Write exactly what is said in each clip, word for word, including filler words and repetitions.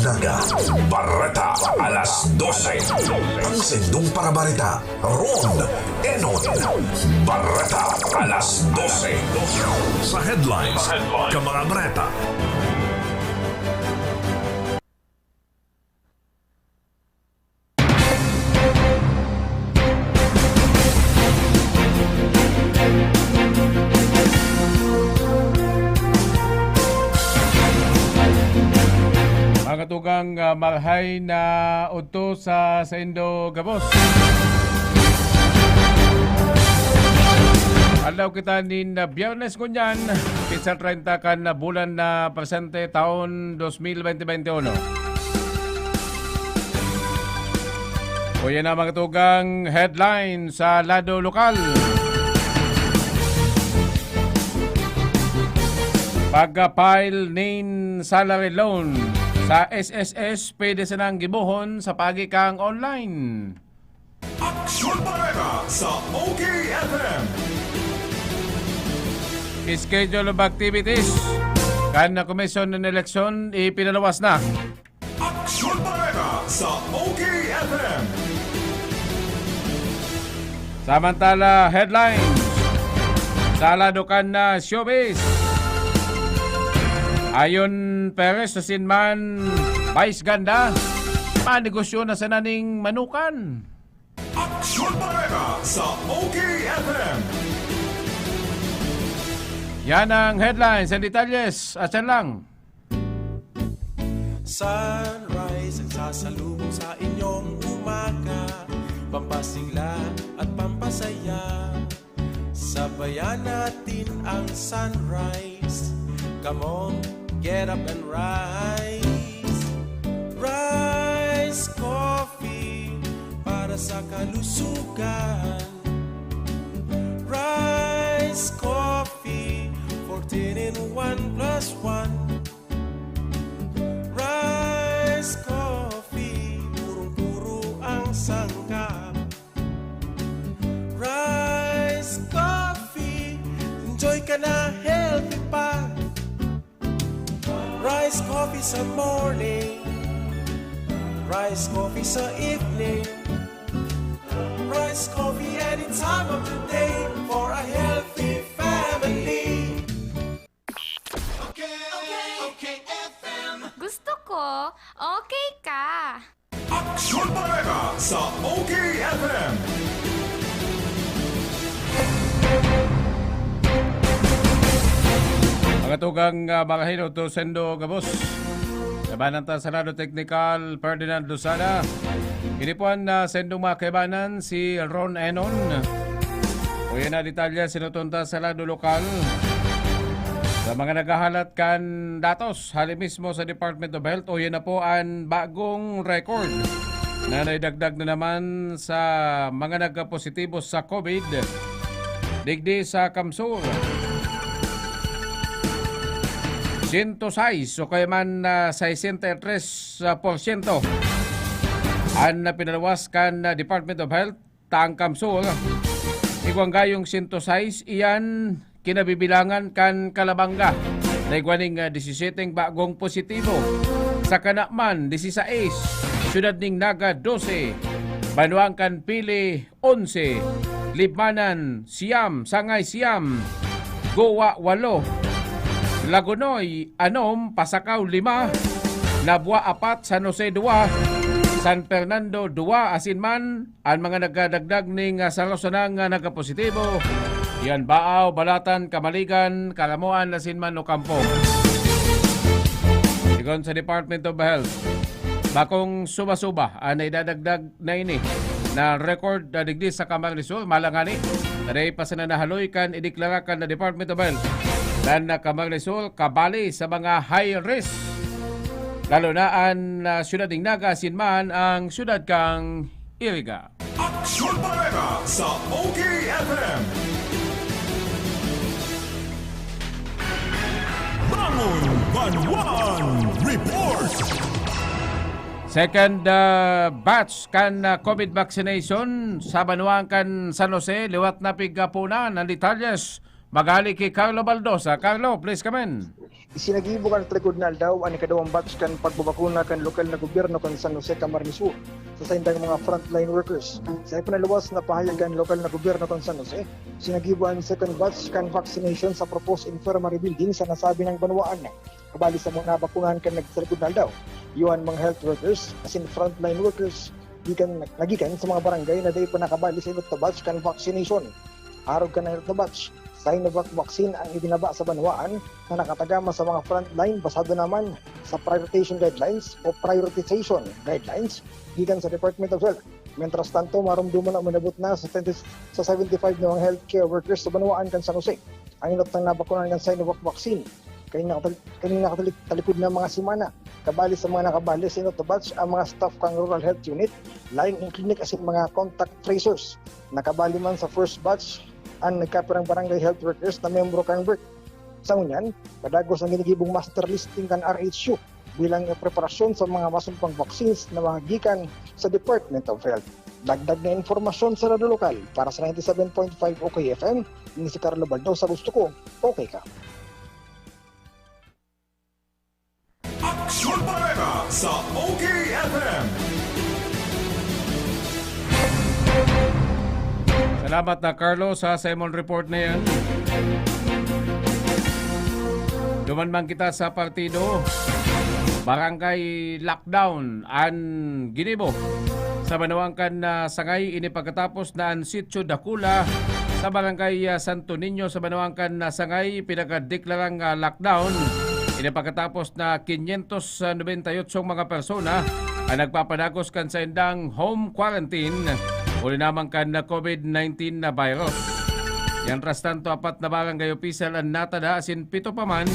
Naga, Bareta, alas dose. Ang sendong parabareta, Ron Enon. Bareta, alas dose. Sa headlines, ka mga bareta. Mga tugang, ah, marhay na udto sa saindo gabos. Aldaw kita nin, ah, Biyernes ngunyan, petsa treinta kan, ah, bulan na presente, taon dos mil bente, bente uno. O yan na, mga tugang, headline sa lado lokal. Pagka-file nin salary loan sa S S S, pwede sanang gibohon sa paagi kan online. Aksyon Bareta sa O K F M. Schedule of activities kan Komisyon ng Eleksyon ipinaluwas na. Aksyon Bareta sa O K F M. Samantala, headlines sa lado kan, ah, showbiz. Ayon Perez asin man Vice Ganda, manegosyo na sana ning manukan. Aksyon Bareta sa O K F M. Yan ang headlines and detalyes. At yan lang. Sunrise ang sasalubong sa inyong umaga. Pampasigla at pampasaya. Sabayan natin ang sunrise. Come on, get up and rise. Rise Coffee para sa kalusugan. Rise Coffee, fourteen in one plus one. Rise Coffee, purong-puro ang sangkap. Rice Coffee, enjoy ka na, healthy pa. Rice Coffee sa morning, Rice Coffee sa evening, Rice Coffee any time of the day for a healthy family. Okay, okay, okay, F M. Gusto ko, okay ka. Aksyon Bareta sa O K F M. Mga tugang, ah, mga hinot, sendo gabos. Labanan ta sa lado teknikal, Ferdinand Lozada. Ini po ang, ah, sendong mga kaibanan, si Ron Enon. O yan na detalye, sinutunta sa lado lokal. Sa mga naghahalat kan datos, hali mismo sa Department of Health, o yan na po ang bagong record na naidagdag na naman sa mga nagkapositibo sa COVID digdi sa Kamsur. Sento sais o kaya man, ah, sesenta y tres porsyento an pinaluwas kan, ah, Department of Health. Tangkam Sur, igwang gayong sento sais iyan kinabibilangan kan Calabanga na igwa ning, ah, disisyeteng bagong positibo. Sa Canaman, disisais, Syudad ning Naga, dose, Banwaan kan Pili, onse, Libmanan, siyam, Sangay, siyam, Goa, walo, Lagonoy, anom, Pasacao, lima, Nabua, apat, San Jose, dua, San Fernando, dua, asin man an mga nagdagdag ning, ah, saro sana nga nagkapositibo, iyan Baao, Balatan, Camaligan, Calamoan, asin man Ocampo. Sigon sa Department of Health, bakong suba-suba an naidadagdag na ini na record na digdi sa Camarines Sur, malangani na dai pa sana nahaloy kan ideklara kan na Department of Health na Camarines Sur kabali sa mga high risk, lalo na an, ah, siyudad ning Naga asin man ang siyudad kan Iriga. Aksyon Bareta sa O K F M. Bangon Banwaan Report. Second, ah, batch kan, ah, COVID vaccination sa banwaan kan San Jose, liwat na pigkapunan. Ang detalyes, maghali ki Carlo Baldosa. Carlo, please come in. Isinagibo kan talikod na aldaw an ikadawang batch kan pagbabakuna kan lokal na gobyerno kan San Jose, Camarines Sur, sa saindang mga frontline workers. Sa ipinaluwas na pahayag kan lokal na gobyerno kan San Jose, sinagibo an second batch kan vaccination sa proposed infirmary building sa nasabing banwaan. Kabali sa mga nabakunahan kan nagtalikod na aldaw, iyo an mga health workers asin frontline workers gikan, nagikan sa mga barangay na dai pa nakabali sa inot na batch kan vaccination. Arog kan inot na batch, Sinovac vaccine ang ibinaba sa banwaan na nakatagama sa mga frontline basado naman sa prioritization guidelines o prioritization guidelines gikan sa Department of Health. Mientras tanto, maromdoman na uminabot na sa twenty, sa seventy-five na mga healthcare workers sa banwaan kan San Jose ang inot na nabakunahan kan Sinovac vaccine. Kaning nakatali-, kaning nakatalikod na mga semana, kabali sa mga nakabali sa inot na batch ang mga staff kan Rural Health Unit, Line-in Clinic asin mga contact tracers. Nakabali man sa first batch an nagkapirang barangay health workers na miyembro kan BERT. Sa ngunyan, padagos ang ginigibong master listing kan R H U bilang preparasyon sa mga masumpang vaccines na mga gikan sa Department of Health. Dagdag na impormasyon sa Radyo Lokal para sa ninety-seven point five O K F M, ini si Carlo Baldo sa Gusto Ko, Okay Ka. Aksyon Bareta sa O K F M. Salamat na, Carlo, sa saimong report na yan. Duman man kita sa partido. Barangay lockdown an ginibo sa banwaan kan, ah, Sangay, ini pagkatapos na an Sitio Dakula sa Barangay, ah, Santo Niño sa banwaan kan, ah, Sangay pinakadeklarang, ah, lockdown. Ini pagkatapos na quinientos noventa y ocho mga persona ang nagpapadagos kan saindang home quarantine huli naman kan COVID nineteen na virus. Mientras tanto, apat na barangay opisyal an natada asin pito pa man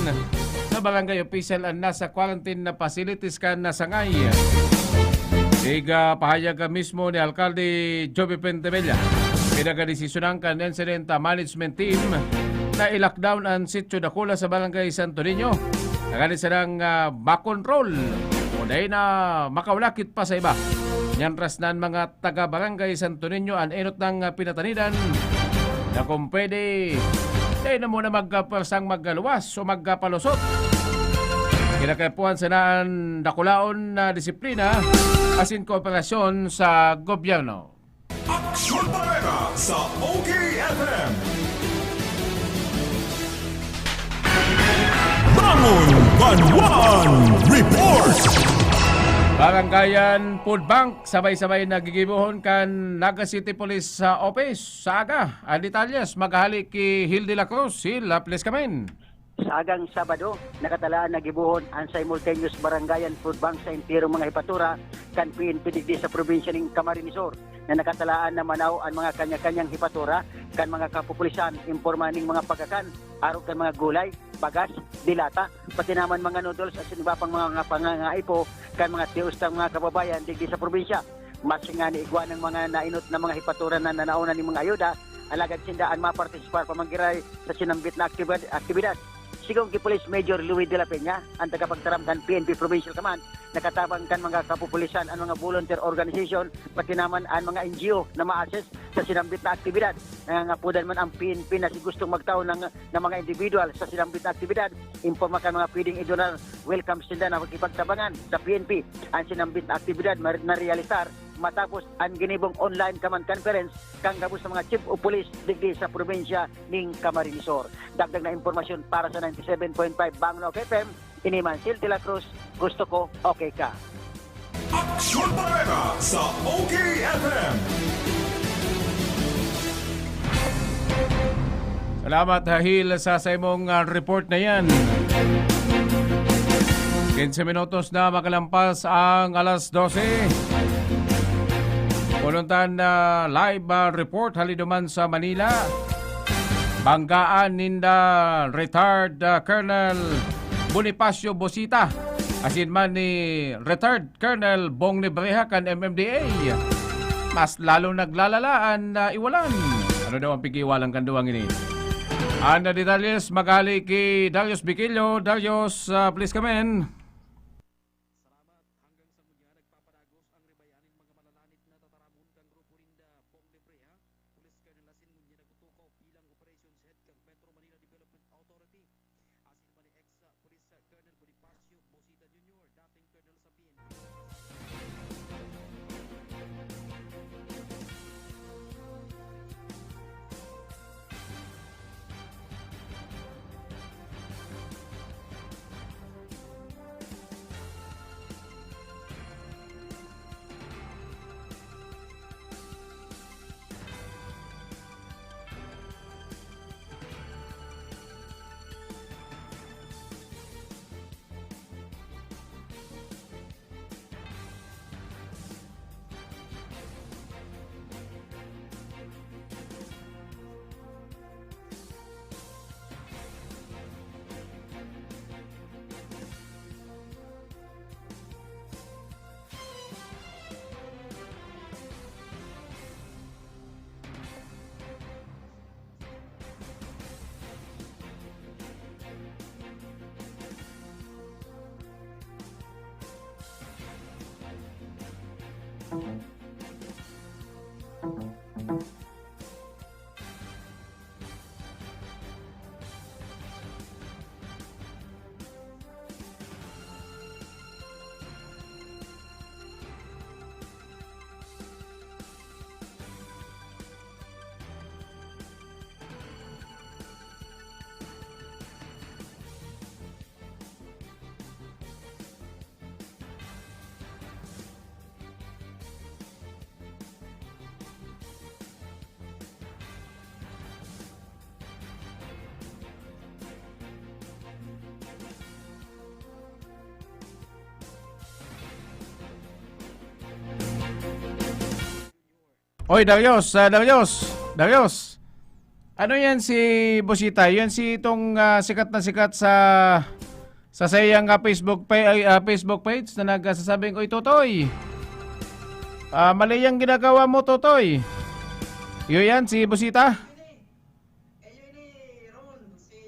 na barangay opisyal an nasa quarantine na facilities kan Sangay. Igpahayag mismo ni Alkalde Joby Pentebella, pinagdesisyonan kan Incident Management Team na i-lockdown an Sitio Dakula sa Barangay Santo Niño, tanganing sanang, ah, makontrol o dai na makawalakit pa sa iba. Mientras na an mga taga Barangay Santo Niño an enot nang, ah, pinatanidan na kung pwede, dai na muna magpwersang magluwas o magpalusot. Kinakaipuhan sana an dakulaon na disiplina asin kooperasyon sa gobyerno. Aksyon Bareta sa O K F M. Bangon Banwaan Report. Barangayan Food Bank, sabay-sabay na gigibohon kan Naga City Police sa Office sa aga. Ang detalyes maghali ki Hil de la Cruz. Hil, please come in. Sa agang Sabado, nakatalaan na gibohon an simultaneous Barangayan Food Bank sa enterong mga hepatura kan P N P digdi sa probinsya nin Camarines Sur, na nakatalaan na manaw an mga kanya-kanyang hepatura kan mga kapupulisan, imporma ning mga pagkakan, arog kan mga gulay, bagas, dilata, pati naman mga noodles asin iba pang mga pangangaipo kan mga tios tang mga kababayan digdi sa probinsya. Maski ngani igwa nin mga nainot na mga hepatura na nanaonan nin mga ayuda, alagad sinda an mapartisipar pa man giraray sa sinambit na aktibad-, aktibidad. Sigon ki Police Major Louis de la Peña, an tagapagtaram kan P N P Provincial Command, nakatabang kan mga kapupulisan an mga volunteer organization, pati naman an mga N G O na ma-assist sa sinambit na aktibidad. Nangangapodan man ang P N P na si gustong magtao ng, ng mga individual sa sinambit na aktibidad, imporma kan mga pwedeng idonar, welcome sinda na makipagtabangan sa P N P. Ang sinambit na aktibidad mar-, narealisar matapos an ginibong online command conference kan gabos sa mga chief of police digdi sa probinsya ning Camarines Sur. Dagdag na impormasyon para sa ninety-seven point five Bangno K F M, ini man si Hil de la Cruz, Gusto Ko, Okay Ka. Aksyon Bareta sa O K F M. Salamat, Hil, sa saimong, ah, report na yan. Quince minutos na makalampas ang alas dose. Pununtan na live, ah, report hali duman sa Manila. Banggaan ninda retired, ah, Colonel Bonifacio Bosita asin man ni retired Colonel Bong Nibreha kan M M D A. Mas lalong naglalala an, ah, iwalan. Ano daw ang pag-iwalan kan duwang ini? An, ah, detalyes maghali ki Darius Biquillo. Darius, ah, please come in. Salamat. Hanggang sa ngunyan, nagpapadagos ang ribayaning mga malalanit na tataramon kan grupo ninda Bong Nibreha. Police Colonel asin ngunyan nagtutukaw bilang Operations Head kan Metro Manila Development Authority. Asin man ni ex, ah, Police Oy, Darius, ah, Darius, Darius. Ano yan si Busita? Yan si itong, ah, sikat na sikat sa, sa saiyang, ah, Facebook pa-, ay, ah, Facebook page na nagsasabing, "Uy, Totoy, ah, mali yang ginagawa mo, Totoy." Yun yan, si Busita? Iyo ini, Ron, si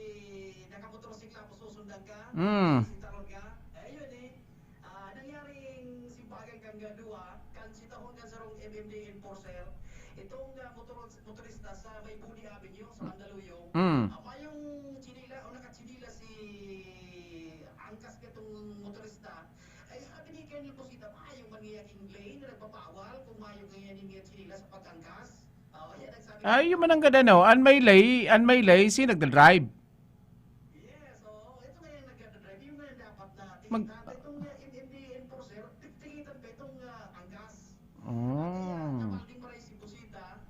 nakamotorsikla po susundan ka, Hmm. si Taron ka. Iyo ini, ah, nangyaring simbagan kan duwa, kan sitahon kan sarong M M D A enforcer. Itong, ah, motor-, motorista sa may Budi Avenue, sa Mandaluyong. Hmm. Ah, mayong tsinila o nakatsinilas si angkas katong motorista. Ay, sabi ni Colonel Busita, mayo man niya king lane na nagbabawal kung mayo kaya niya tsinila sa pag-angkas. Ay, yung mananggad ano, an may lay, an may lay, si nagdadrive. Yes, oo. Ito nga yung nagdadrive. Yung nga yung dapat na Mag- tingnan. Itong uh, M M D enforcer, tigtigitan pa itong uh, angkas. Oh. Kaya kapag di maray si Busita,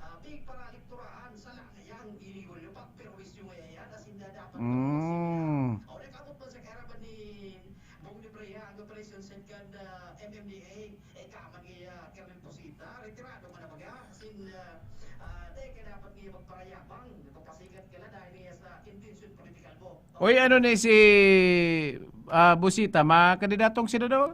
uh, big paralikturahan, sala na yan, iliwal yung pagperwisyo nga yan, as in na dapat Mm. O, nakabot man sa karaban ni Bong de Brea, ang operation set kan uh, M M D A. Ika man iya Colonel Busita, retirado man na baga. Sin, ah, ah, dai ka dapat niya magparayabang. Nagpapasikat ka na dahil niya sa intensyon politikal mo. Oy, ano ni si, ah, Busita, makandidatong senador?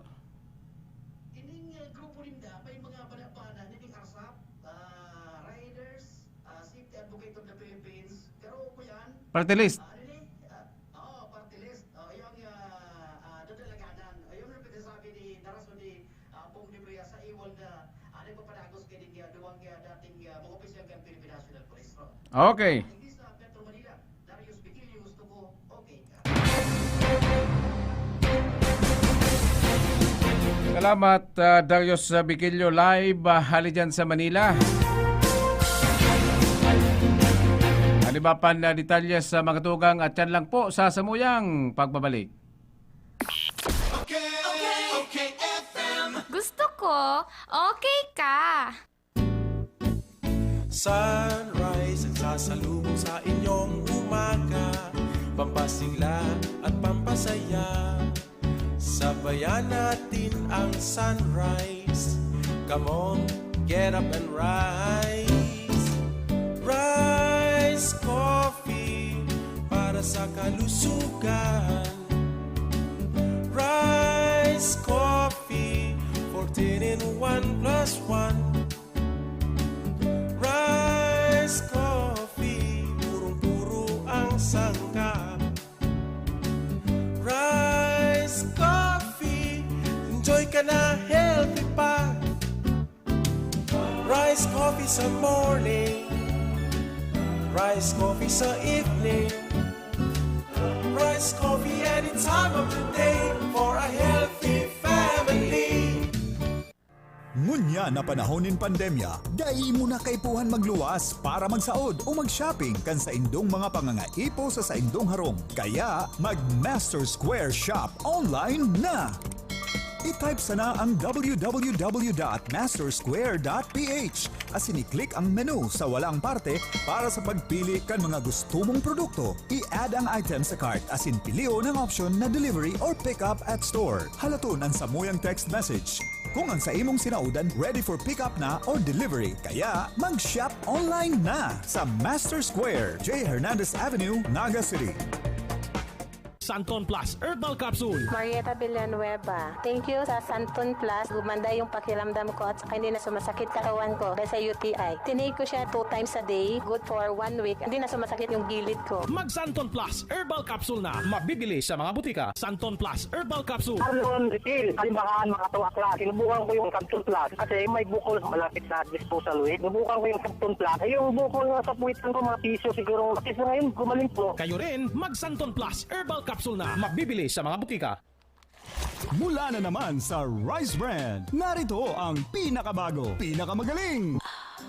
Ining, ah, grupo ninda, may mga bana-bana, nining ARSAP, ah, Riders, ah, Safety Advocate of the Philippines. Pero kuyan, Party list. Ah, ano ni? Ah, oo, party list. Oh, yung, ah, ah, dadalaganan. O, yung pinagsasabi ni Daraso ni Apong Libre sa iwal na, ah, nagpapadagos kay din, ah, duwang, ah, dating, ah, mga opisyal kan Philippine National Police, no? Okay. Hindi sa Metro Manila, Darius Vigilio, gusto ko, okay ka. Salamat, ah, Darius Vigilio, live, ah, hali dyan sa Manila. Ano iba pan, ah, detalye sa mga tugang at yan lang po sa samuyang pagbabalik. Gusto ko, okay ka. Sunrise ang sasalubong sa inyong umaga. Pampasigla at pampasaya. Sabayan natin ang sunrise. Come on, get up and rise. Rise Coffee para sa kalusugan. Rice Coffee, fourteen in one plus one. Rice Coffee, purong-puro ang sangkap. Rice Coffee, enjoy ka na, healthy pa. Rice Coffee sa morning, Rice Coffee sa evening. Rice coffee any time of the day for a healthy family. Ngunyan na panahon nin pandemya, dai mo na kaipuhan magluwas para magsaod o mag-shopping kan saindong mga pangangaipo sa saindong harong. Kaya, mag Master Square Shop online na! I-type sana ang www.mastersquare.ph asin i-click ang menu sa walang parte para sa pagpili kan mga gusto mong produkto. I-add ang item sa cart asin pilion ang option na delivery or pick up at store. Halaton ang samuyang text message kung ang sa imong sinaodan ready for pick up na or delivery. Kaya mag-shop online na sa Master Square, J Hernandez Avenue, Naga City. Santon Plus Herbal Capsule. Marieta Villanueva. Thank you sa Santon Plus. Gumanda yung pakiramdam ko at saka hindi na sumasakit katawan ko dahil sa U T I. Tinake ko siya two times a day. Good for one week. Hindi na sumasakit yung gilid ko. Mag Santon Plus Herbal Capsule na. Mabibili sa mga butika. Santon Plus Herbal Capsule. Arlon Refill. Kalimbahan, mga tuwakla. Sinubukan ko yung Santon Plus kasi may bukol malapit na disposal weight. Sinubukan ko yung Santon Plus. Ay, yung bukol nga sa puwitan ko, mga piso siguro. Kasi sa ngayon, gumaling po. Kayo rin, mag Santon Plus Herbal Capsule na. Mabibili sa mga butika. Mula na naman sa Rice Brand, narito ang pinakabago, pinakamagaling,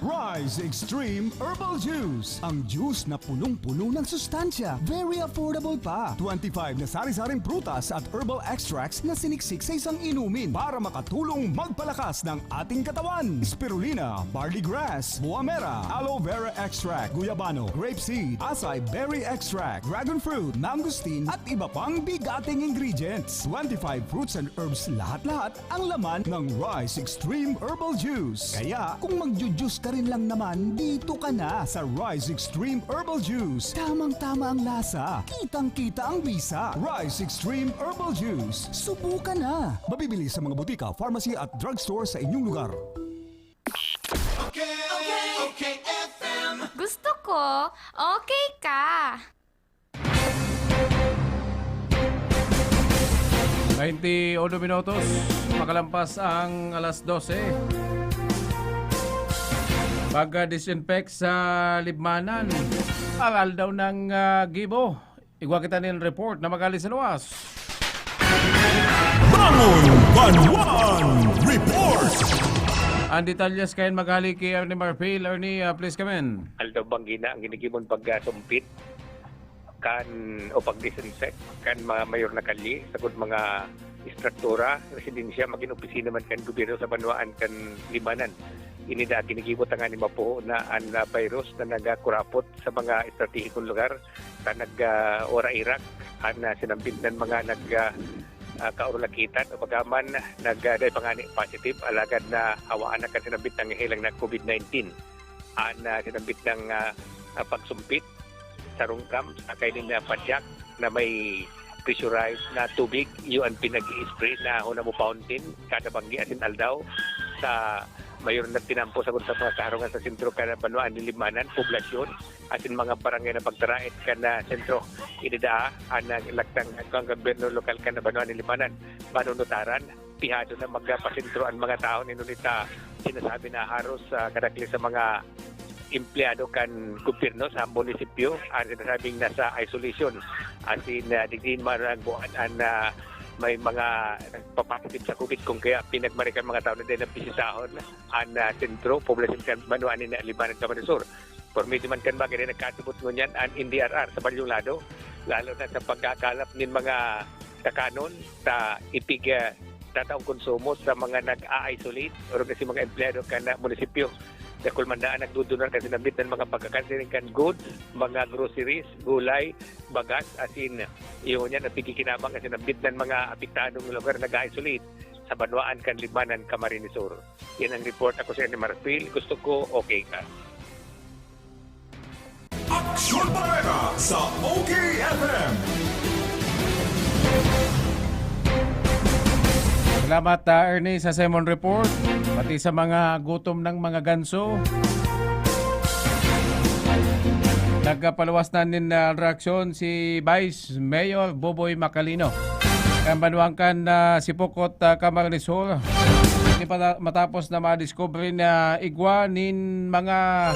Rise Extreme Herbal Juice. Ang juice na punong-puno ng sustansya. Very affordable pa. Twenty-five na sari-saring prutas at herbal extracts na siniksik sa isang inumin para makatulong magpalakas ng ating katawan. Spirulina, barley grass, buamera, aloe vera extract, guyabano, grape seed, acai berry extract, dragon fruit, mangosteen, at iba pang bigating ingredients. Twenty-five fruits and herbs lahat-lahat ang laman ng Rise Extreme Herbal Juice. Kaya kung magju-juice ka rin lang naman, dito ka na sa Rise Extreme Herbal Juice. Tamang-tama ang lasa, kitang-kita ang bisa. Rise Extreme Herbal Juice. Subukan na! Mabibili sa mga butika, pharmacy at drugstore sa inyong lugar. Okay, okay, okay, F M. Gusto ko, okay ka. Bainti uno minutos, makalampas ang alas dose. Pag-disinfect sa Libmanan, aral daw ng ah, gibo. Igwa kita nin report na magali sa luwas. Bangon Banwan Report! Ang detalyes kayan magali ki Ernie Marfil. Ernie, ah, please come in. Aldaw banggi na ang ginigibon pagkasumpit kan o pag-disinfect kan mga mayor na kalye, sagod mga estruktura, residensya, magin opisina man kan gobyerno sa banwaan kan Libmanan. Ini da ginigibo tanganing mapuho na an ah, virus na nagakurapot sa mga estratehikong lugar ta nag ah, ora irak an ah, sinambit nan mga nag ah, ah, kaurulakitan o bagaman nag ah, dai pa ngani positive alagad na hawaan na kan sinambit na helang na COVID nineteen. An ah, sinambit na ah, ah, pagsumpit sa rungkam sa kainin na padyak na may pressurized na tubig, iyo an pinag-i-spray na huna mo fountain kada banggi asin aldaw sa mayor na tinampo sagod sa mga kaharungan sa sentro kan banwaan ni Libmanan, poblasyon, asin mga barangay na pagtarait kan ah, sentro. Ini da an ah, laktang kan gobyerno lokal kan banwaan ni Libmanan, manunutaran, pihado na magpasentro an mga tawo nin ngunit ah, sinasabi na haros ah, kadakli sa mga empleyado kan gobyerno sa munisipyo an sinasabing nasa isolation asin ah, digdi man nagbuhan an ah, may mga nagpapositive sa COVID kung kaya pinagmarikan mga tawo na din na bisitahon an ah, sentro, poblasyon kan banwaan ni Libmanan, Camarines Sur. Por medio man kan bagay na nagkasabot ngunyan an N D R R sa Balyong Lado, lalo na sa pagkakalap nin mga kakanon sa ipig ah, tataong konsumo sa mga nag-a-isolate o si mga empleyado kan ah, munisipyo. Sa Kulmandaan, nagdudunar kan sinambit ng mga pagkakansiring kan goods, mga groceries, gulay, bagas, asin. Iyon yan ang pigikinabang kan sinambit ng mga apektadong lugar na nag-isolate sa banwaan kan Libmanan, Camarines Sur. Yan ang report. Ako si Ernie Marfil. Gusto ko okay ka. Aksyon Bareta sa O K F M. Salamat, ah, Ernie, sa Simon Report. Pati sa mga gutom ng mga ganso. Nagpaluwas na nin ah, reaksyon si Vice Mayor Boboy Macalino. Kan banwaan kan ah, Sipocot, ah, Camarines Sur. Ini pata- matapos na madiskubre na igwa nin mga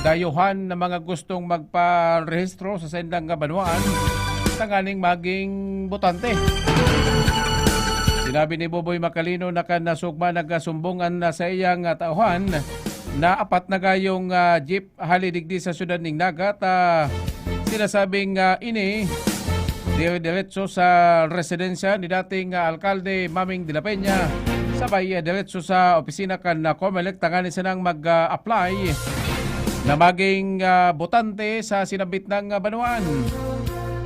dayuhan na mga gustong magparehistro sa saindang banwaan tanganing maging botante. Sinabi ni Boboy Macalino na kan nasugma nagkasumbong an sa iyang ah, tauhan na apat na gayong ah, jeep hali digdi sa syudad ning Naga ta sinasabing ah, ini dire-diretso sa residensya ni dating ah, alkalde Maming de la Peña, sabay ah, diretso sa opisina kan ah, Comelec tanganing sanang mag-apply na maging ah, botante sa sinambit na ah, banwaan.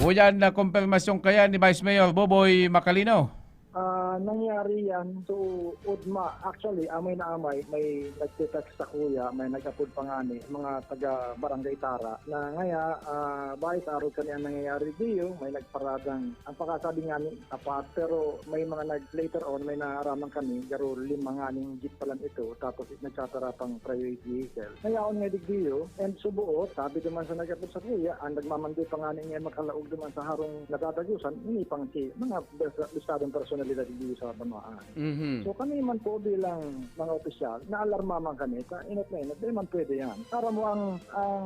Uyan na kumpirmasyon kaya ni Vice Mayor Boboy Macalino. Ah, nangyari yan to ugma. Actually, amay na amay, may nagte-text sa kuya, may nag-upload pa ngani, mga taga Barangay Tara, na ngaya, ah, bahay sa arog kani ang nangyayari diyo, may nagparadang, ang pakasabi ngani, apat, pero may mga nag, later on, may naaraman kami, garo lima nganing jeep palan ito, tapos nagtatara pang private vehicle. Ngayaon nga digdiyo, and subuot, sabi naman sa nag-upload sa kuya, ang nagmamando pa ngani nga makalaog naman sa harong nadadagusan, ini pang si mga bes- bistadong personal. realidad digdi sa banwaan. Mhm. So, kami man po bilang mga opisyal, naalarma man kami, ta inot na inot, di man pwede yan. Para mo ang, ang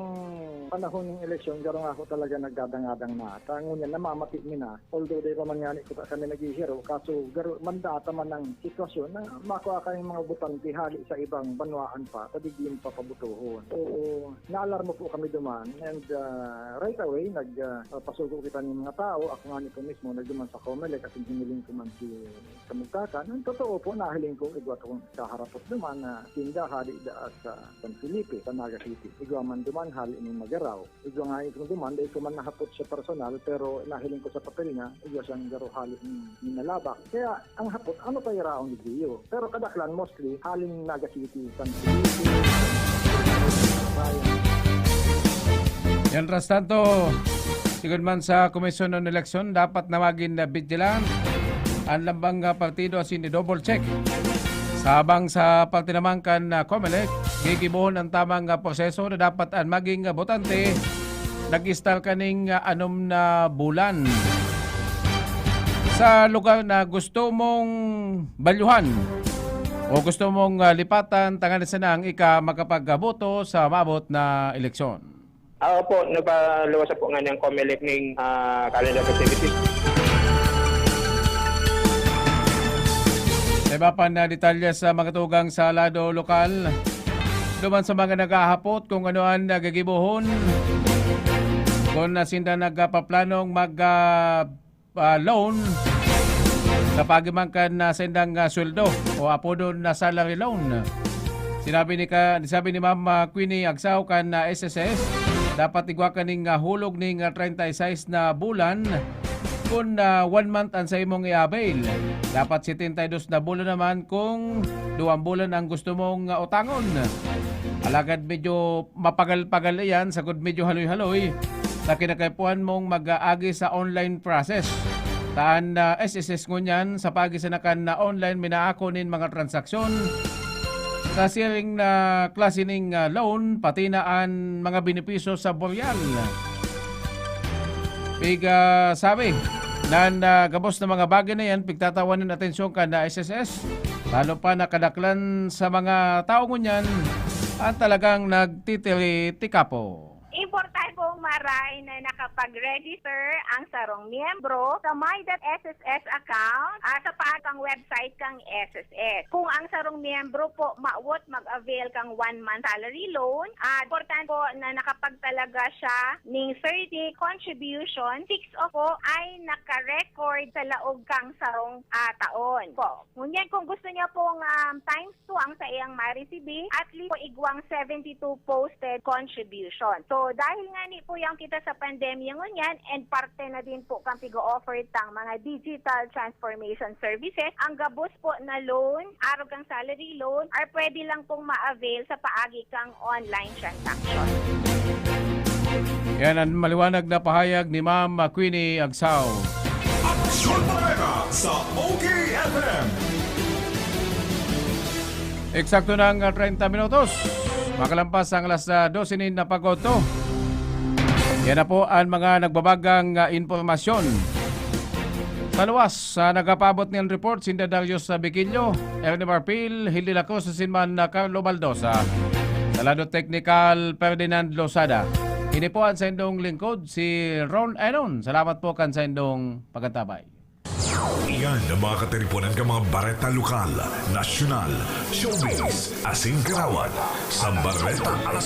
panahon ng eleksyon, garo nga ako talaga naggadangadang na. Ta ngunyan, namamati mi na. Although, di pa man nga ni kita kami naghihiro, kaso garo, mandata man ang sitwasyon na makua kayong mga botante hali sa ibang banwaan pa, ta digdi mo papabotohon. Oo, naalarma po kami duman. And, ah, right away, nag, ah, pasugo kita ng mga tao. Ako nga nito mismo, nagduman sa Comelec at hiniling ko man si Kamugtakan. Ang totoo po, nahiling ko, igwa akong kaharapot duman na tinda hali daa sa San Felipe, sa Naga City. Igwa man duman, hali ning Magarao. Igwa nga itong duman, dai ko man nahapot siya personal, pero nahiling ko sa papel niya, igwa siyang garo hali ning Minalabac. Kaya, ang hapot, ano pa iraong video? Pero kadaklan, mostly, haling Naga City, San Felipe. Mientras tanto, sigon man sa Komisyon ng Eleksyon, dapat na magin na vigilant ang lambang nga partido asin i-double check. Sabang sa parte naman kan ah, Comelec, gigibohon ang tamang ah, proseso na dapat ang maging ah, botante nag-istar kaning ah, anom na bulan. Sa lugar na gusto mong balyuhan o gusto mong ah, lipatan, tanganing sana ang ika makapagboto sa maabot na eleksyon. Ah, opo, nagpaluwas na po nga niyang Comelec ning ah, calendar festivities. Sa iba pa na detalye sa mga tugang sa lado lokal, duman sa mga naghahapot kung ano ang nagigibohon, kung na sinda nagpaplanong mag ah, ah, loan sa paagi man kan ah, saindang ah, sweldo o apodon na salary loan. Sinabi ni ka, sabi ni Ma'am ah, Queenie Agsaw kan ah, S S S, dapat igwa ka ning ah, hulog ning ah, treinta y seis na bulan kun ah, one month ang sa imong i-avail. Dapat setenta y dos na bulan naman kung duwang bulan ang gusto mong ah, utangon. Alagad medyo mapagal-pagal iyan, sagod medyo haloy-haloy, sa kinakaipuhan mong mag-aagi sa online process. Taan na S S S ngunyan sa paagi sa nakan na online minaako nin mga transaksyon sa siring na klase ning ah, loan, pati na an mga benepisyo sa boreal. Piga sabi, nan ah, gabos na mga bagay na yan, pigtatawan nin atensyon kan na S S S, lalo pa nakadaklan sa mga tao ngunyan ang talagang nagtitiri-tikapo. Importante pong maray na nakapag-register ang sarong miyembro sa My dot S S S account ah, sa paagi kan website kan S S S. Kung ang sarong miyembro po mawot mag-avail kan one month salary loan, ah, importante po na nakapagtalaga siya ning thirty contribution, six of po ay naka-record sa laog kan sarong ah, taon po. Ngunyan, kung gusto niya pong um, times two ang sa iyang ma-receive, at least po igwang seventy-two posted contribution. So, dahil nga ni po yung kita sa pandemya ngunyan, and parte na din po kang pigo-offer tang mga digital transformation services, ang gabos po na loan, arog kang salary loan, are pwede lang pong ma-avail sa paagi kang online transaction. Yan ang maliwanag na pahayag ni Ma'am Queenie Agsaw. Aksyon Bareta sa O K F M. Eksakto ng treinta minutos. Makalampas ang alas ah, dose nin na pag-otto. Yan na po ang mga nagbabagang ah, impormasyon. Sa luwas, sa nagapaabot nin report, sinda Darius Biquillo, Ernie Marpil, Hildy Lacruz, asin man na Carlo Baldosa. Sa lado teknikal, Ferdinand Losada. Ini po ang saindong lingkod, si Ron Enon. Salamat po kan saindong pag-antabay. Iyan ang mga katiriponan kan mga bareta lokal, nasyonal, showbiz, asin karawat sa Bareta Alas